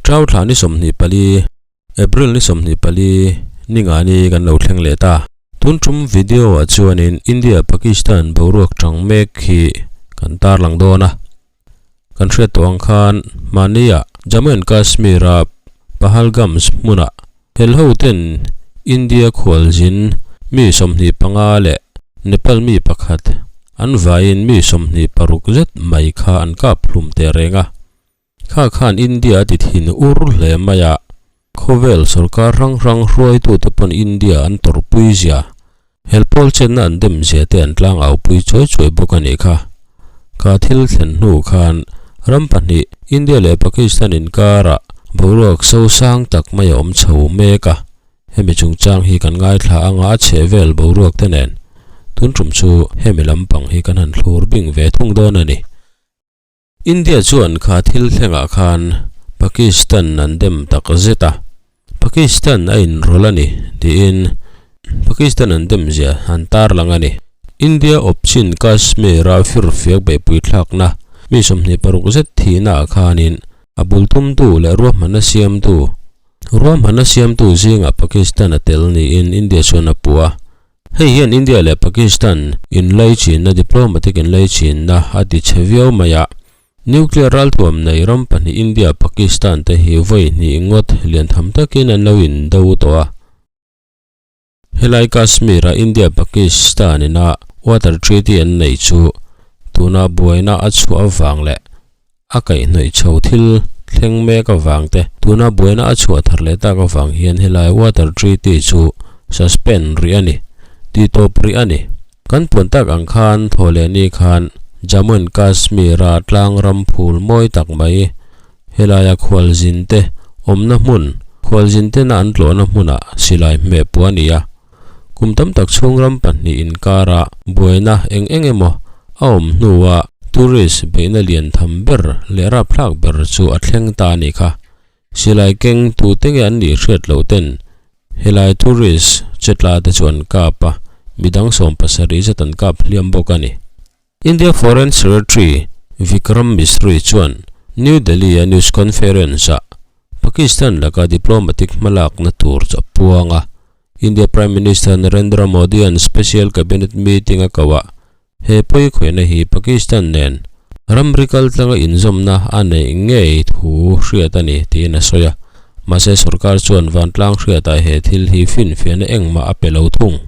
Ṭau thla ni 24, April ni 24, ni nga ni kan lo thleng leh ta. Tun tum video ah chuanin India Pakistan boruak chang mek hi kan tarlang dawn a. Kan hriat tawh ang khan mahnia Jammu and Kashmir a Pahalgams hmunah hel ho ten India khualzin mi 25 leh Nepal mi pakhat an vaiin mi 26 zet mai kha an kap hlum te reng a. Kha khan India a ti thin ur hle mai a, khawvel sorkar hrang hrang hruaitute pawn India an tawrhpui zia, helpawl chenna an dem zia te an tlang aupui chuai chuai bawk a nih kha. Kha thil thlen hnu khan ram pahnih India leh Pakistan inkarah boruak so sang tak mai a awm chho mek a, hemi chungchang hi kan ngaithla anga a chhehvel boruak te nen tun tum chu hemi lampang hi kan han thlur bing ve thung dawn a ni. India chuan kha thil thlengah khan Pakistan an dem tak zet a, Pakistan a inrawlh a ni tiin Pakistan an dem zia an tarlang a ni. India awpchin Kashmir-a firfiak beihpui thlakna mi 26 zet thihnaah khanin a bul tumtu leh ruahmanna siamtu ruahmanna siamtu zingah Pakistan a tel niin India chuan a puh a. Hei hian India leh Pakistan inlaichinna diplomatic inlaichinna a ti chhe viau mai a. Nuclear ralthuam nei ram pahnih India Pakistan te hi vawi hnih ngawt lian tham takin an lo indo tawh a. Helai Kashmir-a India Pakistan ina water treaty an nei chu tuna buaina a chhuah avang leh a kaihhnawih chho thil thleng mek avang te, tuna buaina a chhuah thar leh tak avang hian helai water treaty chu suspend rih a ni, tih tawp rih a ni. Kan puan tak ang khan thaw leh ni khan Jammu and Kashmir-a tlang ram phul mawi tak mai helaia khualzin te awmna hmun, khualzin tena an tlawhna hmunah silai hmeh puah a ni a. Kum tam tak chhung ram pahnih inkara buaina eng eng emaw a awm hnuah tourist beihna lian tham ber leh rapthlak ber chu a thleng ta a nih kha. Silai keng tute nge an nih hriat loh ten helai tourist chetla te chu an kap a, midang 70 zet an kap hliam bawk a ni. India Foreign Secretary Vikram Misri chuan New Delhi-a news conference-ah Pakistan laka diplomatic hmalakna tur chu a puang a. India Prime Minister Narendra Modi-a'n special cabinet meeting a koh a, he pawi khawihna hi Pakistan nen ramri kaltlanga inzawmna a neih ngei thu hriat a ni tiin a sawi a. Mahse sorkar chuan vantlang hriatah he thil hi finfiahna engmah a pe lo thung.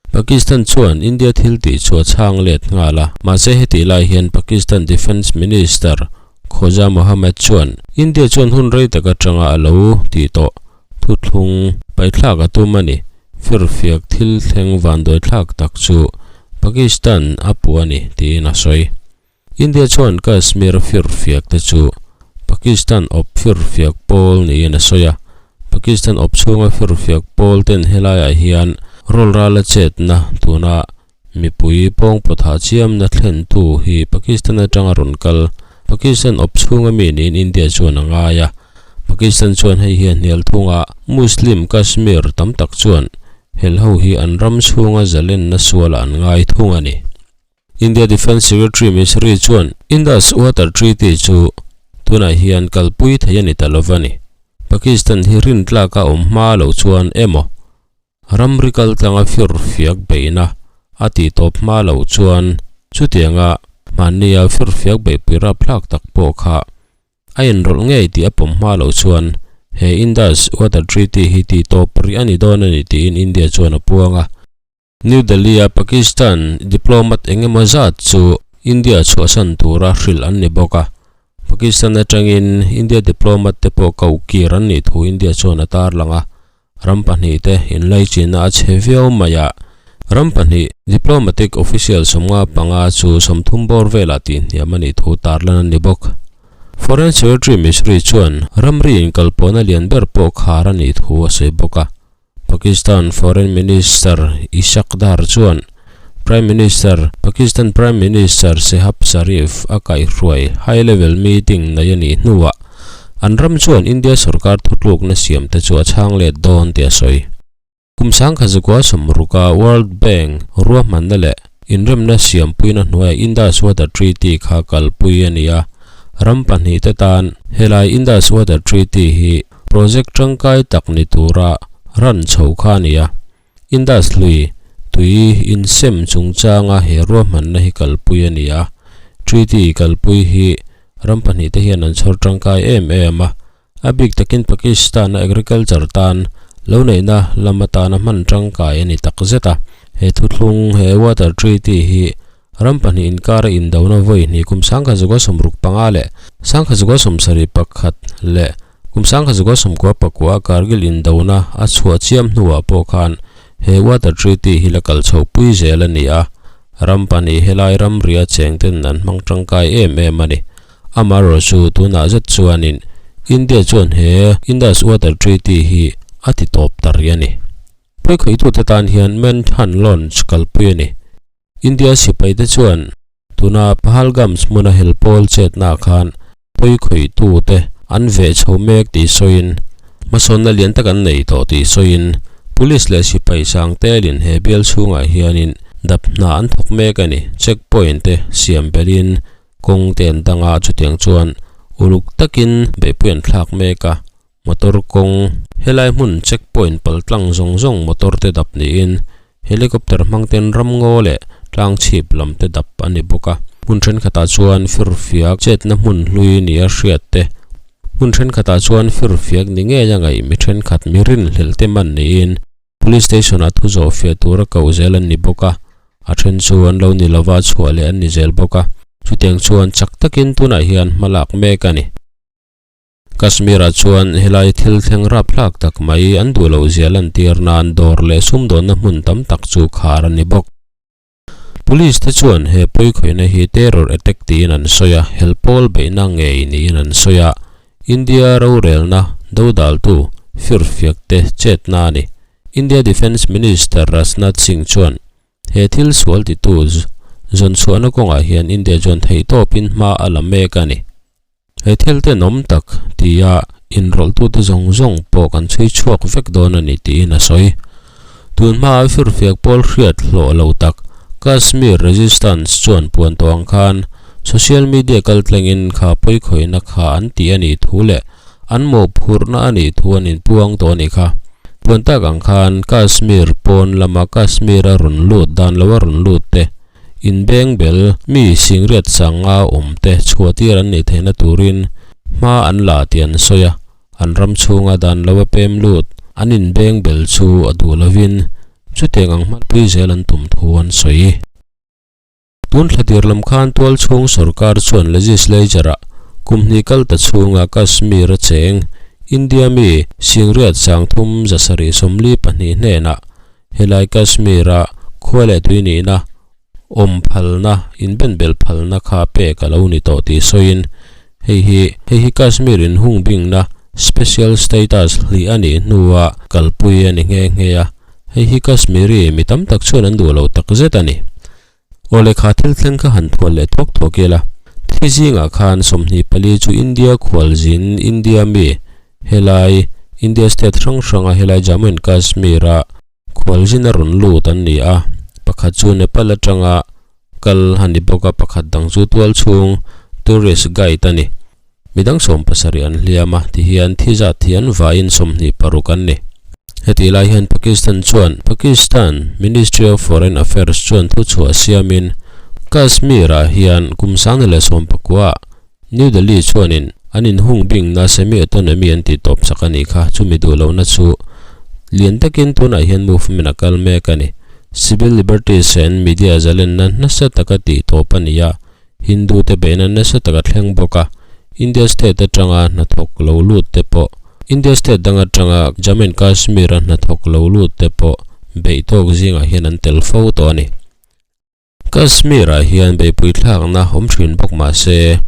Pakistan chuan India thil tih chu a chhang let nghal a, mahse hetih lai hian Pakistan Defence Minister Khwaja Mohammad chuan India chuan hun rei tak atanga a lo tih tawh thuthlung paithlak a tum a ni. Firfiak thil thleng vanduaithlak tak chu Pakistan a puh a ni tiin a sawi. India chuan Kashmir firfiak te chu Pakistan awp firfiak pawl niin a sawi a. Pakistan awp chhunga firfiak pawl ten helaiah hian rawl rala chetna tuna mipui pawng pawtha chiamna thlentu hi Pakistan atanga rawn kal Pakistan awp chhunga mi niin India chuan a ngai a. Pakistan chuan hei hian hnial thunga Muslim Kashmir tam tak chuan hel ho hi an ram chhunga zalenna sualah an ngai thung a ni. India Defence Secretary Misri chuan Indus Water Treaty chu tunah hian kalpui thei a ni ta lova ni. Pakistan hi rintlak a awm hma lo chuan emaw ramri kaltlanga firfiak beihna a tih tawp hma lo chuan chutianga hmannia firfiak beihpui rapthlak tak pawh kha a inrawlh ngei tih a pawm hma lo chuan he Indus Water Treaty hi tih tawp rih a ni dawn a ni tiin India chuan a puang a. New Delhi-a Pakistan diplomat eng emaw zat chu India chhuahsan tura hrilh an ni bawk a. Pakistan atangin India diplomat te pawh koh kir an nih thu India chuan a tarlang a. Ram pahnih te inlaichinna a chhe viau mai a. Ram pahnih diplomatic official 55 chu 30 bawr velah tihhniam a nih thu tarlan a ni bawk. Foreign Secretary Misri chuan ramri inkalpawhna lian ber pawh khar a nih thu a sawi bawk a. Pakistan Foreign Minister Ishaq Dar chuan Prime Minister Pakistan Prime Minister Shehab Sharif a kaihhruai high level meeting nei a nih hnuah an ram chuan India sorkar thutlukna siam te chu a chhang let dawn tih a sawi. Kum sangkhat zakua sawmruka World Bank ruahmanna leh inremna siampuina hnuaiah Indus Water Treaty kha kalpui a ni a. Ram pahnihte tan helai Indus Water Treaty hi project tangkai tak ni tura ran chho kha a ni a. Indus lui tui insem chungchanga he ruahmanna hi kalpui a ni a. Treaty kalpui hi ram pahnihte hian an chhawr tangkai em em a. A bik takin Pakistan-a agriculture tan lo neihna lam atana hman tangkai a ni tak zet a. He thuthlung, he water treaty hi ram pahnih inkara indona vawi hnih kum sangkhat zukua sawmruk panga leh sangkhat zukua sawmsarih pakhat leh kum sangkhat zukua sawmkua pakua Kargil indona a chhuah chiam hnuah pawh khan he water treaty hi la kal chho pui zel a ni a. Ram pahnih helai ramria cheng ten an hmang tangkai em em a ni. Amaherawh chu tunah zet chuanin India chuan he Indus Water Treaty hi a ti tawp ta rih a ni. Pawikhawitute tan hian Manthan Launch kalpui a ni. India sipaite chuan tuna Pahalgams hmuna hel pawl chetnaah khan pawikhawitute an veh chho mek tih sawiin hmasawnna lian tak an nei tawh tih sawiin Police leh sipai sang telin he bial chhungah hianin dap hna an thawk mek a ni. Check point te siam belhin Kawng te an dang a, chutiang chuan uluk takin beihpui an thlak mek a, motor kawng helai hmun check point pal tlang zawng zawng motor te dap niin helicopter hmang ten ramngaw leh tlang chhip lam te dap a ni bawk a. Hmun thenkhatah chuan firfiak chetna hmun hlui nia hriat te, hmun thenkhatah chuan firfiak ni ngei a ngaih mi thenkhat mi rinhlelh te man niin Police station ah thu zawh fiah tura koh zel an ni bawk a, a then chu an lo ni lova chhuah leh an ni zel bawk a, chutiang chuan chak takin tunah hian hma lak mek a ni. Kashmir ah chuan helai thil thleng rapthlak tak mai an duh loh zia lantir nan dawr leh sumdawnna hmun tam tak chu khar a ni bawk. Police te chuan he pawikhawihna hi terror attack tiin an sawi a, hel pawl beihna ngei niin an sawi a, India rorelna dodaltu firfiak te chetna a ni. India Defence Minister Rajnath Singh chuan he thil sual titu zawnchhuahna kawngah hian India chuan theihtawpin hma a la mek a ni. He thil tenawm tak tia inrawlhtute zawng zawng pawh kan chhui chhuak vek dawn a ni tiin a sawi. Tun hmaa firfiak pawl hriat hlawh lo tak Kashmir Resistance chuan puan tawh ang khan social media kaltlengin kha pawikhawihna kha an tih a nih thu leh an mawhphurhna a nih thu an inpuang tawh a nih kha. Puan tak ang khan Kashmir pawn lama Kashmir-a rawn lut dan loa rawn lut te Inbengbel mi singriat sanga awmte chhuahtir an nih theihna turin hma an la tih an sawi a, an ram chhunga dan lo a pem lut an inbengbel chu a duh lovin chutiang ang hmanpui zel an tum thu an sawi. Tun thla tir lam khan tual chhung sorkar chuan legislature-ah kum hnih kal ta chhunga Kashmir a cheng India mi singriat sangthum zasarih 42 hnenah Helai Kashmir-a khua leh tui nihna, awm phalna, inbenbel phalna kha pek a lo ni tawh tih sawiin, hei hi hei hi Kashmir inhungbingna, special status, hlih a nih hnua kalpui a ni nghe nghe a, hei hi Kashmiri mi tam tak chuan an duh lo tak zet a ni. Aw lehkha thil thleng kha han thual leh thuak thuak ila, thi zingah khan 24 chu India khualzin India mi helai India state hrang hranga helai Jammu and Kashmir a khualzin a rawn lut an ni a, pakhat chu Nepal atanga kal a ni bawk a, pakhat dang chu tual chhung tourist guide a ni. Midang 70 an hliam a, tihian thi zat hi an vaiin 26 an ni. Hetih lai hian Pakistan chuan Pakistan Ministry of Foreign Affairs chuan thuchhuah siamin Kashmir-ah hian kum 2019 New Delhi chuanin an inhung bingna semi-autonomy an tih tawp chak a nih kha. Chumi duh lohna chu lian takin tunah hian movement a kal mek a ni. Civil liberties and media zalenna nasa taka tih tawp a ni a. Hindu te beihna nasa taka thleng bawk a, India state atanga hnathawk lo lut te pawh India state dang atanga Jammu and Kashmir a hnathawk lo lut te pawh beih tawk zingah hian an tel fo tawh a ni. Kashmir ah hian beihpui thlakna awm thin bawk mah se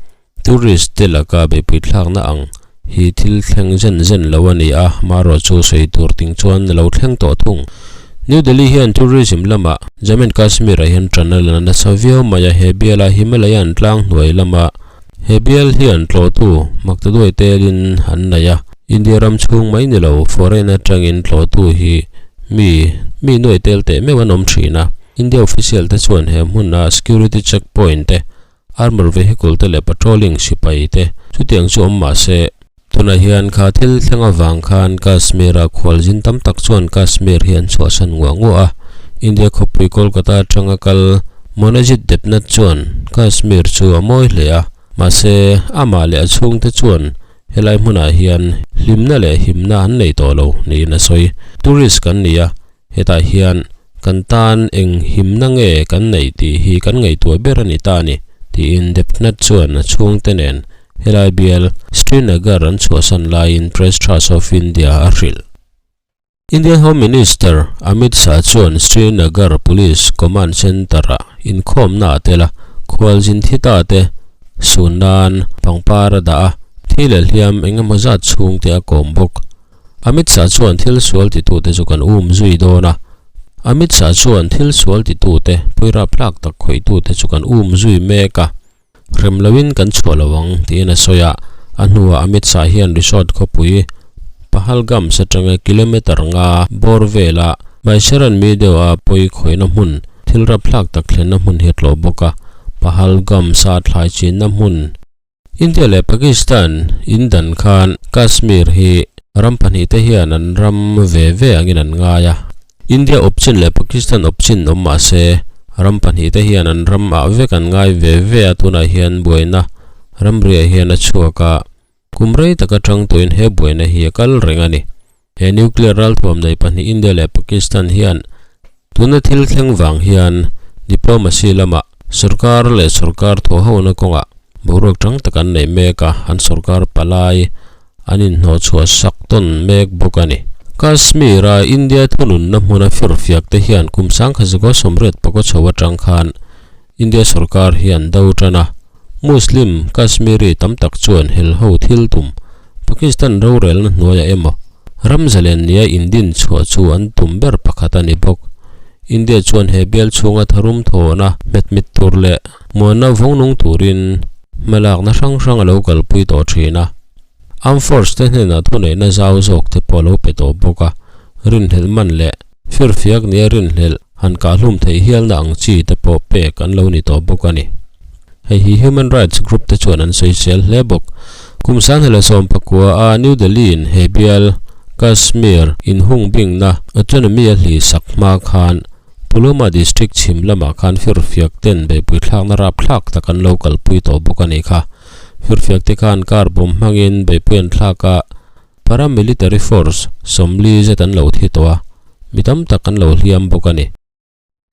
tourist te laka beihpui thlakna ang hi thil thleng zen zen lo a ni a, marawh chu sawi tur ting chuan a lo thleng tawh thung. New Delhi hian tourism lamah Jammu and Kashmir ah hian tan a la nasa viau mai a, he biala Himalayan tlang hnuai lama he bial hian tlawhtu maktaduai telin an nei a, India ram chhung mai ni lo foreign atangin tlawhtu hi mi mi nuai tel teh meuh an awm thin a, India official te chuan he hmuna security check point te. Armour vehicle te leh patrolling sipai te chutiang chu awm mah se tunah hian kha thil thleng avang khan Kashmir a khualzin tam tak chuan Kashmir hi an chhuahsan nguah nguah a, India khawpui Kolkata atanga kal Monajit Debnath chuan Kashmir chu a mawi hle a, mahse amah leh a chhungte chuan helai hmunah hian hlimna leh himna an nei tawh lo niin a sawi. Tourist kan ni a, Hetah hian kan tan eng himna nge kan neih tih hi kan ngaihtuah ber a ni ta a ni, tiin Debnath chuan a chhungte nen helai bial Srinagar an chhuahsan laiin Press Trust of India a hrilh. Indian Home Minister Amit Shah chuan Srinagar Police Command Centre-ah inkhawmna a tel a, khualzin thi ta te sun nan pangpar a dah a, thi leh hliam eng emaw zat chhungte a kawm bawk. Amit Shah chuan thil sual titute chu kan um zui dawn a. Amit Shah chuan thil sual titute, puirap hlak tak khawihtute chu kan um zui mek a, rem loin kan chhuah lo ang, tiin a sawi a. A hnuah Amit Shah hian resort khawpui Pahalgam atanga kilometer nga bawr vela Baisaran mi deuha pawi khawihna hmun, thil rap hlak tak thlenna hmun hi a tlawh bawk a. Pahalgam sa thlai chinna hmun, India leh Pakistan in dan khan Kashmir hi ram pahnih te hian an ram ve ve angin an ngai a. India awp chin leh Pakistan awp chin awm mah se ram pahnih te hian an ram ah vek an ngai ve ve a, tunah hian buaina ramriah hian a chhuak a, kum rei tak atang tawhin he buaina hi a kal reng a ni. He nuclear ralthuam nei pahnih India leh Pakistan hian tuna thil thleng vang hian diplomacy lamah sorkar leh sorkar thawhhona kawngah boruak tang tak an nei mek a, an sorkar palai an inhnawh chhuah sak tawn mek bawk a ni. Kashmir-a India thununna hmuna firfiak te hian kum sangkhat zakaw sawmriat pakaw chho atang khan India sorkar hian do tan a, Muslim Kashmiri tam tak chuan helho thil tum Pakistan rorelna hnuaiah emaw ram zalen nia indin chhuah chu an tum ber pakhat a ni bawk. India chuan he bial chhunga tharum thawhna hmetmit tur leh muanna vawngnung turin hmalakna hrang hrang a lo kalpui tawh thin a. Armed Force te hnenah thuneihna zau zawk te pawh a lo pe tawh bawk a, rinhlelh man leh firfiak nia rinhlelh han kahhlum theih hialna ang chi te pawh pek an lo ni tawh bawk a ni. Hei hi human rights group te chuan an sawisel hle bawk. Kum sanghela sawmpakua a New Delhi in he bial Kashmir inhung bingna autonomy a hli sak hma khan Pulwama district chhim lamah khan firfiak ten beihpui thlakna rapthlak tak an lo kalpui tawh bawk a ni kha. Firfiak te khan car bomb hmangin beihpui an thlak a, paramilitary force 40 zet an lo thi tawh a, mi tam tak an lo hliam bawk a ni.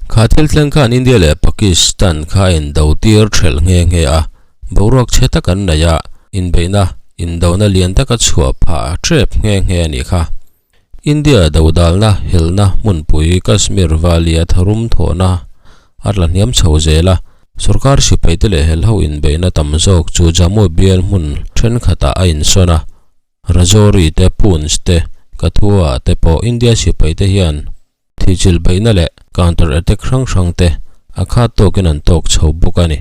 Kha thil thleng khan India leh Pakistan kha a indo tir thelh nghe nghe a, boruak chhe tak an nei a, inbeihna, indona lian taka chhuah phah tep nghe nghe a nih kha. India dodalna helna hmunpui Kashmir Valley-a tharum thawhna a tla hniam chho zel a, sorkar sipaite leh helho inbeihna tam zawk chu Jammu bial hmun thenkhatah a insawn a, Rajouri te, Poonch te, Kathua te pawh India sipaite hian Thihchilh beihna leh counter attack hrang hrang te a khat tawkin an tawk chho bawk a ni.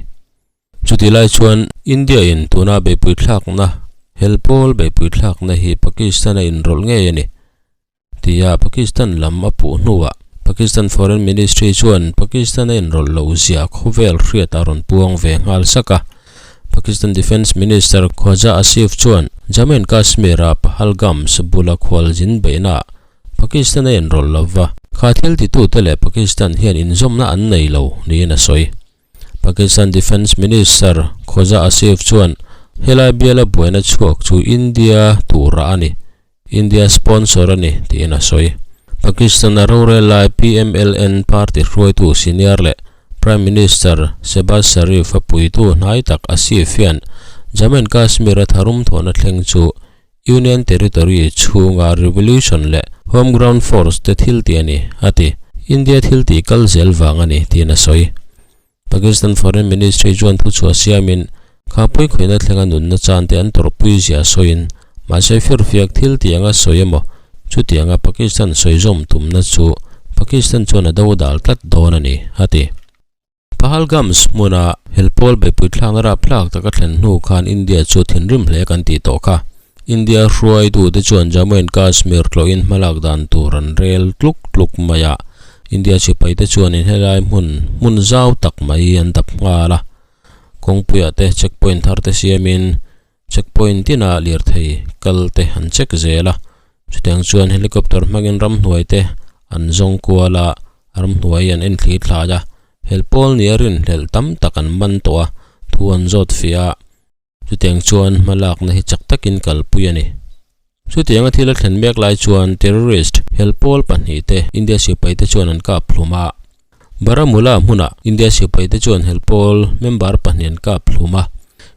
Chutih lai chuan India in tuna beihpui thlakna hel pawl beihpui thlakna hi Pakistan a inrawlh ngei a ni tia Pakistan lam a puh hnuah Pakistan Foreign Ministry chuan Pakistan a inrawlh loh zia khawvel hriat a rawn puang ve nghal sak a. Pakistan Defence Minister Khwaja Asif chuan Jammu and Kashmir-a Pahalgam bula khualzin beihnaah Pakistan a inrawlh lo va, kha thil titute leh Pakistan hian inzawmna an nei lo niin a sawi. Pakistan Defence Minister Khwaja Asif chuan helai biala buaina chhuak chu India tura a ni, India sponsor a ni tiin a sawi. Pakistan-a rorel lai PMLN party hruaitu senior leh Prime Minister Shehbaz Sharif a puitu hnai tak Asif hian Jammu and Kashmir-a tharum thawhna thleng chu Union Territory chhunga revolution leh Home Ground Force te thil tih a ni, a ti. India thil tih kal zel vang a ni, tiin a sawi. Pakistan Foreign Ministry chuan thuchhuah siamin, Khapui khawihna thlenga nunna chan te an tawrhpui zia sawiin, mahse firfiak thil tih anga sawi emaw, chutianga Pakistan sawi zawm tumna chu Pakistan chuan a dodal tlat dawn a ni, a ti. Pahalgams hmuna helpawl beihpui thlakna rapthlak taka thlen hnu khan India chu thinrim hle kan tih tawh kha. India hruaitute chuan Jammu and Kashmir tlawhin hmalak dan tur an rel tluk tluk mai a, India sipaite chuan in helai hmun hmun zau tak mai an dap nghal a. Kawngpuiah te check point thar te siamin check point tinah lirthei kal te an check zel a, chutiang chuan helicopter hmangin ramhnuai te an zawng kual a, ramhnuai an en thli thlai a, helpawl nia rinhlelh tam tak an man tawh a, thu an zawt fiah a. Chutiang chuan hmalakna hi chak takin kalpui a ni. Chutianga thil a thlen mek lai chuan terrorist helpawl pahnihte India sipaite chuan an kap hlum a. Baramulla hmunah India sipaite chuan helpawl member pahnih an kap hlum a.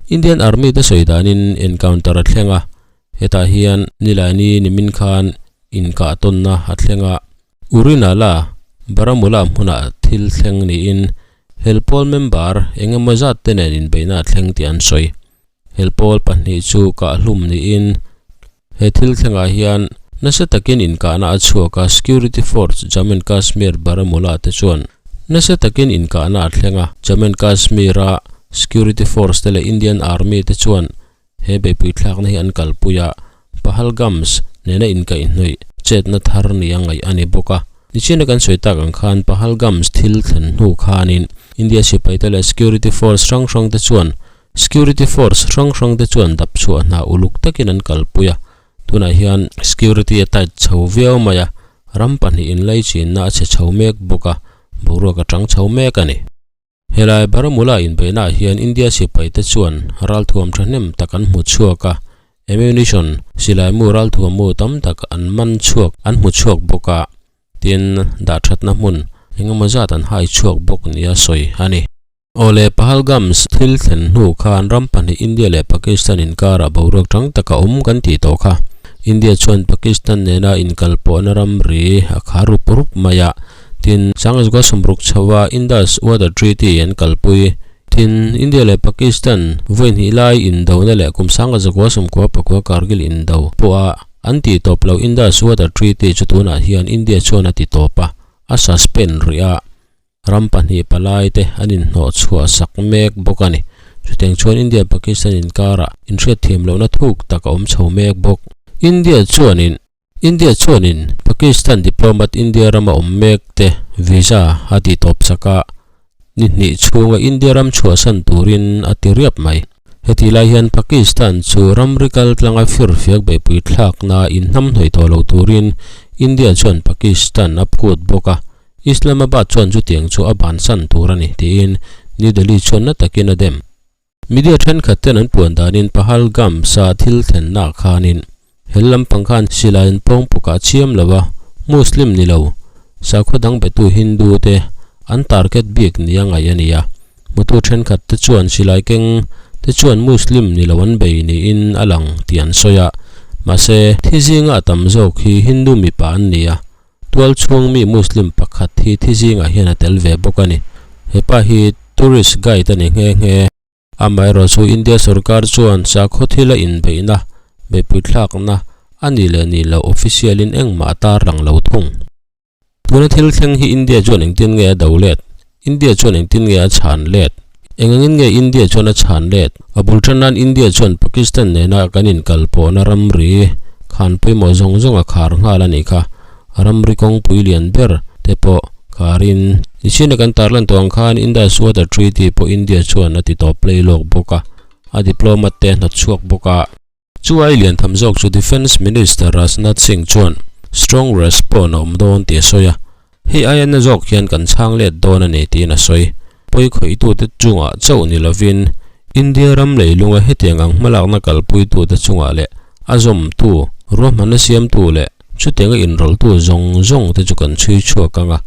Indian Army te sawi danin encounter a thleng a, hetah hian Nilaini nimin khan inkah tawnna a thleng a. Urinala, Baramulla hmunah thil thleng niin Helpawl member eng emaw zat te nen inbeihna a thleng tih an sawi. Helpawl pahnih chu kahhlum niin he thil thlengah hian nasa takin inkahna a chhuak a, Security Force Jammu and Kashmir Baramulla te chuan nasa takin inkahna a thleng a, Jammu and Kashmir-a Security Force te leh Indian Army te chuan He beihpui thlakna hi an kalpui a, Pahalgams nena inkaihhnawih chetna thar nia ngaih a ni bawk a. Nichina kan sawi tak ang khan Pahalgams thil thlen hnu khanin India sipaite leh security force hrang hrangte chuan security force hrang hrangte chuan dap chhuah hna uluk takin an kalpui a. Tunah hian security a tight chho viau mai a, ram pahnih inlaichinna a chhe chho mek bawk a, boruak a chang chho mek a ni. Helai Baramulla inbeihnaah hian India sipaite chuan ralthuam thahnem tak an hmu chhuak a, ammunition, silaimu ralthuammu tam tak an man chhuak an hmu chhuak bawk a, tin dahthatna hmun engemaw zat an hai chhuak bawk nia sawi a ni. Awle Pahalgams thil thlen hnu khan ram pahnih India leh Pakistan inkarah boruak tang tak a awm kan tih tawh kha. India chuan Pakistan nena inkalpawhna ramri a khar rup rup mai a, Tin, Sangazgua sawmruk chhoa Indus Water Treaty an kalpui. Tin, India leh Pakistan vawi hnih lai indona leh kum Sangazgua sawmkua pakua Kargil indo pawha an tih tawp loh Indus Water Treaty chu tunah hian India chuan a ti tawp a, a suspend rih a, ram pahnih palai te an inhnawh chhuah sak mek bawk a ni. Chutiang chuan India-Pakistan inkarah inhriatthiam lohna thuk tak a awm chho mek bawk. India chuanin India chuanin Pakistan diplomat India rama awm mek te visa a ti tawp sak a, ni hnih chhunga India ram chhuahsan turin a ti riap mai. Hetih lai hian Pakistan chu ramri kal tlanga firfiak beihpui thlakna inhnamhnawih tawh lo turin India chuan Pakistan a phut bawk a, Islamabad chuan chutiang chu a bansan tur a ni tiin New Delhi chuan na takin a dem. Media thenkhat ten an puan danin Pahalgam sa thil thlenna khanin hel lampang khan silai an pawng pukah chiam lo a, Muslim ni lo, sakhaw dang betu Hindu te an target bik nia ngaih a ni a. Hmutu thenkhat te chuan silai keng te chuan Muslim ni lo an bei niin a lang tih an sawi a, mahse thi zinga a tam zawk hi Hindu mipa an ni a, Tual chhung mi Muslim pakhat hi thi zingah hian a tel ve bawk a ni. He pa hi tourist guide a ni nghe nghe. Amaherawh chu India sorkar chuan sakhaw thila inbeihna, beihpui thlakna a nih leh nih loh official in engmah a tarlang lo thung. Tuna thil thleng hi India chuan engtin nge a do let? India chuan engtin nge a chhan let? Eng angin nge India chuan a chhan let? A bul tan nan India chuan Pakistan nena kan inkalpawhna ramri khan pawimawh zawng zawng a khar nghal a nih kha. Ramri kawngpui lian ber te pawh kharin nichina kan tarlan tawh ang khan Indus Water Treaty pawh India chuan a ti tawp play lawk bawk a, a diplomat te a hnawtchhuak bawk a. Chu ai lian tham zawk chu Defence Minister Rajnath Singh chuan strong response a awm dawn tih a sawi a, hei aia na zawk hian kan chhang let dawn a ni tiin a sawi. Pawi khawihtute chungah chauh ni lovin India ram leilunga hetiang ang hmalakna kalpuitute chungah leh a zawmtu, ruahmanna siamtu leh chutianga inrawlhtu zawng zawngte chu kan chhui chhuak ang a,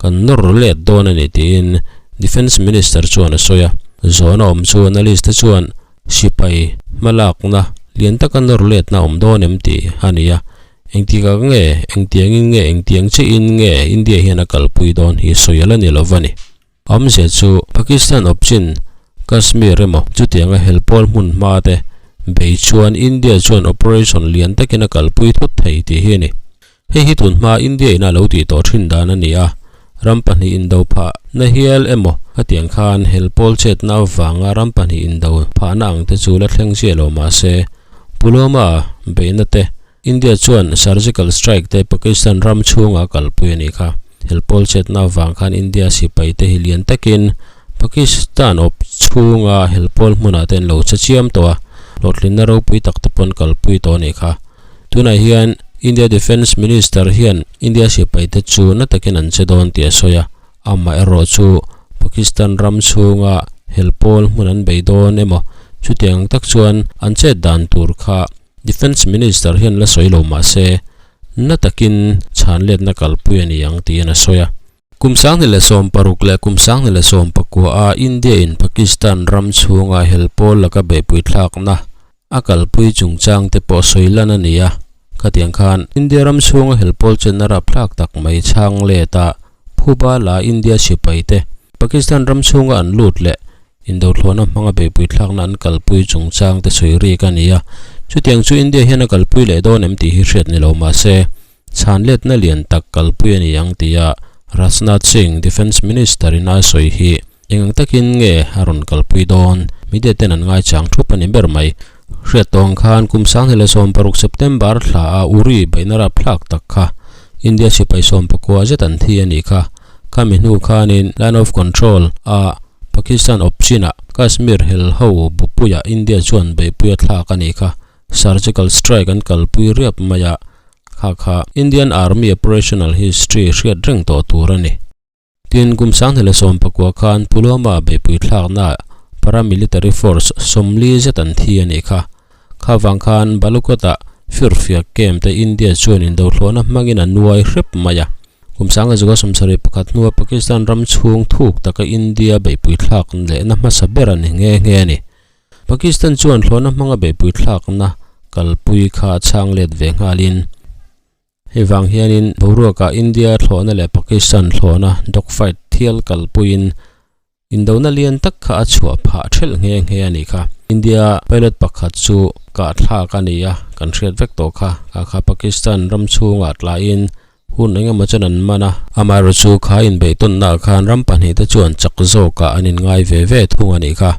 Kan nawr let dawn a ni tiin Defence Minister chuan a sawi a. Zawhna awm chu analyst te chuan sipai hmalakna lian taka nawr letna awm dawn em tih a ni a. Engtikah nge, engtiangin nge, engtiang chiahin nge India hian a kalpui dawn hi sawi a la ni lo va ni. Awmzia chu Pakistan awpchin Kashmir emaw chutianga helpawl hmun hma te bei chuan India chuan operation lian takin a kalpui thut thei tih hi a ni. Hei hi tun hma India ina lo tih tawh thin dan a ni a, ram pahnih indo phah na hial emaw khatiang khan hel pawl chetna avanga ram pahnih indo phahna ang te chu la thleng chiah lo mah se, Pulwama beihna te India chuan surgical strike te Pakistan ram chhunga kalpui a nih kha. Hel pawl chetna avang khan India sipai te hi lian takin. Pakistan awp chhunga helpawl hmunah te an lo che chiam tawh a, hlawhtlinna ropui tak te pawh an kalpui tawh a nih kha. Tunah hian India Defence Minister hian India sipai te chu na takin an che dawn tih a sawi a, amaherawh chu Pakistan ram chhunga helpawl hmun an bei dawn emaw chutiang tak chuan an chet dan tur kha Defence Minister hian la sawi lo mah se na takin chhan letna kalpui a ni ang tiin a sawi a. Kum 2016 leh kum 2019 a India in Pakistan ram chhunga helpawl laka beihpui thlakna a kalpui chungchang te pawh sawi lan a ni a. Khatiang khan India ram chhunga helpawl chenna rapthlak tak mai chhang let a phuba la India sipai te Pakistan ram chhunga an lut leh Indothlawhna hmanga beihpui thlakna an kalpui chungchang te sawi rik a ni a. Chutiang chu India hian a kalpui leh dawn em tih hi hriat ni lo mah se, chhan letna lian tak kalpui a ni ang tia Rajnath Singh, Defence Minister in a sawi hi eng ang takin nge a rawn kalpui dawn? Media ten an ngaichang thup a ni ber mai. Hriat tawng khan kum 2016 September thla a Uri beihna rapthlak tak kha India sipai 14 zet an thi a nih kha. Khami hnu khanin Line of Control a Pakistan awp chinah Kashmir hel ho bupuiah India chuan beihpui a thlak a nih kha. Surgical strike an kalpui riap mai a, kha kha Indian Army operational history hriat reng tawh tur a ni. Tin, kum 2019 khan Pulwama beihpui thlaknaah paramilitary force 40 zet an thi a nih kha. Kha vang khan Balukot-ah firfiak camp te India chuan indothlawhna hmangin a nuai hrep mai a. Kum 2071 hnua Pakistan ram chhung thuk taka India beihpui thlak lehna hmasa ber a ni nghe nghe a ni. Pakistan chuan thlawhna hmanga beihpui thlakna kalpui kha chhang let ve nghalin, Hei vang hianin boruakah India thlawhna leh Pakistan thlawhna dogfight thial kalpuiin indona lian tak kha a chhuah phah thelh nghe nghe a nih kha. India pilot pakhat chu kah thlak a ni a, kan hriat vek tawh kha. Kha kha Pakistan ram chhungah tlaiin hun engemaw chuan an man a. Amaherawhchu chu kha inbeihtawnnaah khan ram pahnihte chuan chak zawkah an inngai ve ve thung a nih kha.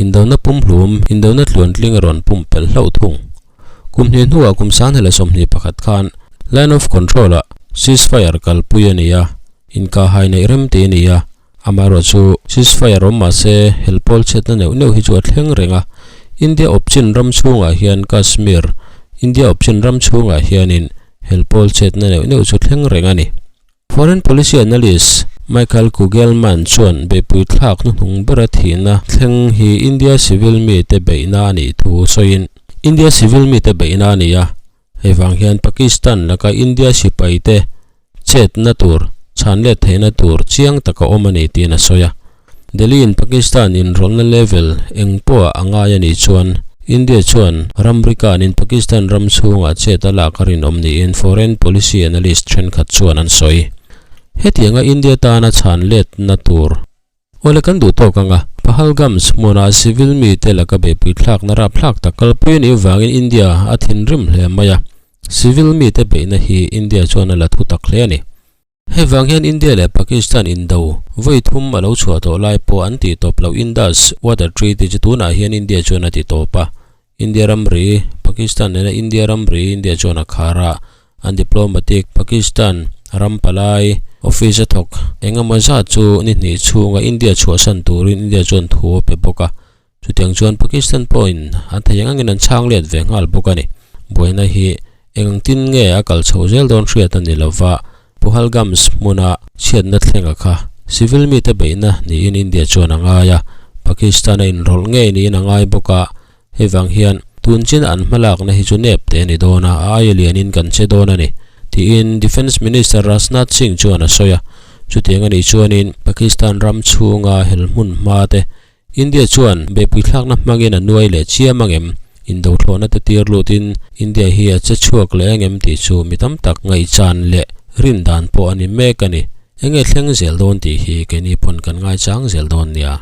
Indona pumhlum, indona tluantling a rawn pumpelh hlauh thung. Kum hnih hnuah kum 2021 khan Line of Control-ah ceasefire kalpui a ni a, inkahhai neih rem tih a ni a. Amaherawhchu ceasefire awm mah se helpawl chhiatna neuh neuh hi chu a thleng reng a. India awpchin ram chhungah hian Kashmir, India awpchin ram chhungah hianin helpawl chhiatna neuh neuh chu thleng reng a ni. Foreign Policy Analyst Michael Kugelman chuan beihpui thlak hnuhnung bera thihna thleng hi India civil mite beihna a nih thu sawiin, India civil mite beihna a ni a, hei vang hian Pakistan laka India sipaite chetna tur, chhanlet theihna tur chiang taka awm a ni tiin a sawi a. Delhi in Pakistan inrawlhna level eng pawh a ngai a nih chuan India chuan ramri kanin Pakistan ram chhungah chet a lak a rinawm niin foreign policy analyst thenkhat chuan an sawi. Hetianga India tana chhan letna tur awle kan duh tawk anga Pahalgam hmuna civil mite laka beihpui thlakna rapthlak tak kalpui a nih vangin India a thinrim hle mai a, civil mite beihna hi India chuan a la thu tak hle a ni. Hei vang hian India leh Pakistan indo vawi thum a lo chhuah tawh lai pawh an tih tawp loh Indus Water Treaty chu tunah hian India chuan a ti tawp a. India ramri, Pakistan nena India ramri India chuan a khar a, an diplomatic Pakistan ram palai office a thawk engemaw zat chu ni hnih chhunga India chhuahsan turin India chuan thu a pe bawk a. Chutiang chuan Pakistan pawhin an thei ang angin an chhang let ve nghal bawk a ni. Buaina hi eng tin nge a kal chho zel dawn hriat a ni lova, Pahalgam hmuna chhiatna thlenga kha civil mite beihna niin India chuan a ngai a, Pakistan a inrawlh ngei niin a ngai bawk a, hei vang hian tun chin an hmalakna hi chu nep te a ni dawn a, a aia lianin kan che dawn a ni, tiin Defence Minister Rajnath Singh chuan a sawi a. Chutiang a nih chuanin Pakistan ram chhunga hel hmun hma te India chuan beihpui thlakna hmangin a nuai leh chiam ang em? Indothlawhna te tir lutin India hi a che chhuak leh ang em tih chu mi tam tak ngaihchan leh rin dan pawh a ni mek a ni. Enge thleng zel dawn tih hi keini pawn kan ngaichang zel dawn nia.